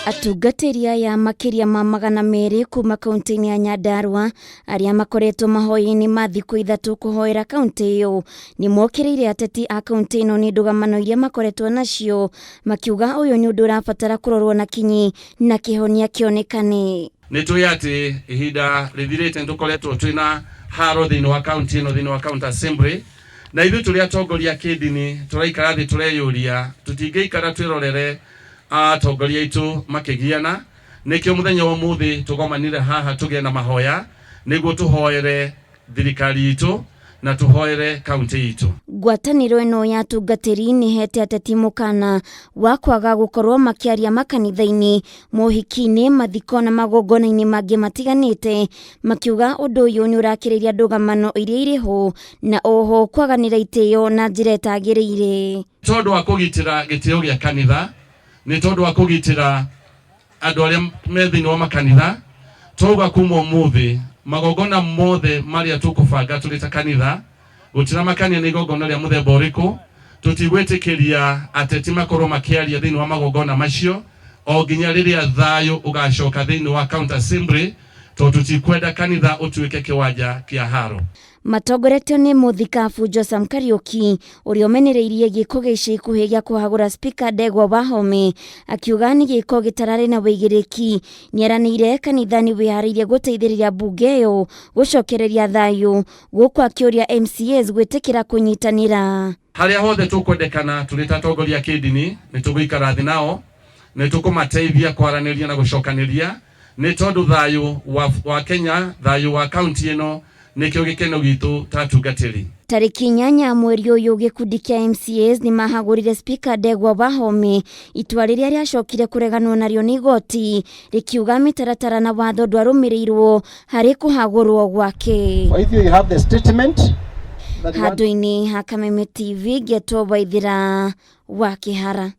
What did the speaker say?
Atungatĩri aya makĩria ma 200 kuma kaunti-inĩ ya Nyandarua arĩa makoretwo mahoya-inĩ ma thikũ 3 kũhoera kaunti ĩyo nĩ mokĩrĩire ateti a kaunti ĩno nĩ ndũgamano iria makoretwo nacio makiuga ũyũ nĩ ũndũ ũrabatara kũrorwo na kinyi na kĩhonia kĩonekane. Nĩ tũĩ atĩ ihinda rĩthirĩte nĩ tũkoretwo twĩna haro thĩinĩ wa kaunti ĩno, thĩinĩ wa county assembly, na ithuĩ tũrĩ atongoria a kĩndini tũraikara thĩ tũreyũria tũtingĩikara twĩrorere atongoria aitũ makĩgiana. Nĩkĩo mũthenya wa ũmũthĩ tũgomanire haha tũgĩe na mahoya nĩguo tũhoere thirikari itũ na tũhoere kaunti itũ. Ngwatanĩro ĩno ya atungatĩri nĩ ĩhete ateti mũkana wa kwaga gũkorwo makĩaria makanitha-inĩ, mohiki-inĩ, mathiko na magongona-inĩ mangĩ matiganĩte, makiuga ũndũ ũyũ nĩ ũrakĩrĩria ndũgamano iria irĩ ho na oho kwaganĩra itĩo na njĩra ĩtagĩrĩire. Tondũ wa kũgitĩra gĩtĩo gĩa kanitha, nĩ tondũ wa kũgitĩra andũ arĩa me thĩinĩ wa makanitha, twauga kuma ũmũthĩ magongona mothe marĩa tũkũbanga tũrĩ ta kanitha, gũtiramakania nĩ igongona rĩa mũthemba ũrĩkũ, tũtigwĩtĩkĩria ateti makorwo makĩaria thĩinĩ wa magongona macio o nginya rĩrĩa thayũ ũgacoka thĩinĩ wa county assembly, tondũ tũtikwenda kanitha ũtuĩke kĩwanja kĩa haro. Matongoretio nĩ Mũthikabu Jossam Kariũki ũrĩa ũmenereirie gĩko gĩa ica ikuhĩ gĩa kũhagũra Spika Ndegwa Wahome akiuga nĩ gĩko gĩtararĩ na wĩigĩrĩki. Nĩeranĩire kanitha nĩ wĩharĩirie gũteithĩrĩria mbunge ĩyo gũcokereria thayũ gũkũ akĩũria MCAs gwĩtĩkĩra kũnyitanĩra. Harĩa hothe tũkwendekana tũrĩ ta atongoria a kĩndini nĩ tũgũikara thĩ nao, nĩ tũkũmateithia kwaranĩria na gũcokanĩria nĩ tondũ thayũ wa Kenya, thayũ wa kaunti ĩno nĩkĩo gĩkeno gitũ ta atungatĩri. Tarĩki 8 mweri ũyũ gĩkundi kĩa MCAs nĩ mahagũrire Spika Ndegwa Wahome, itua rĩrĩa rĩacokire kũreganwo narĩo nĩ igoti rĩkiuga mĩtaratara na watho ndwarũmĩrĩirwo harĩ kũhagũrwo gwake. For if you have the statement that you want Handũ-inĩ ha Kameme TV ngetwo Waithĩra wa Kĩhara.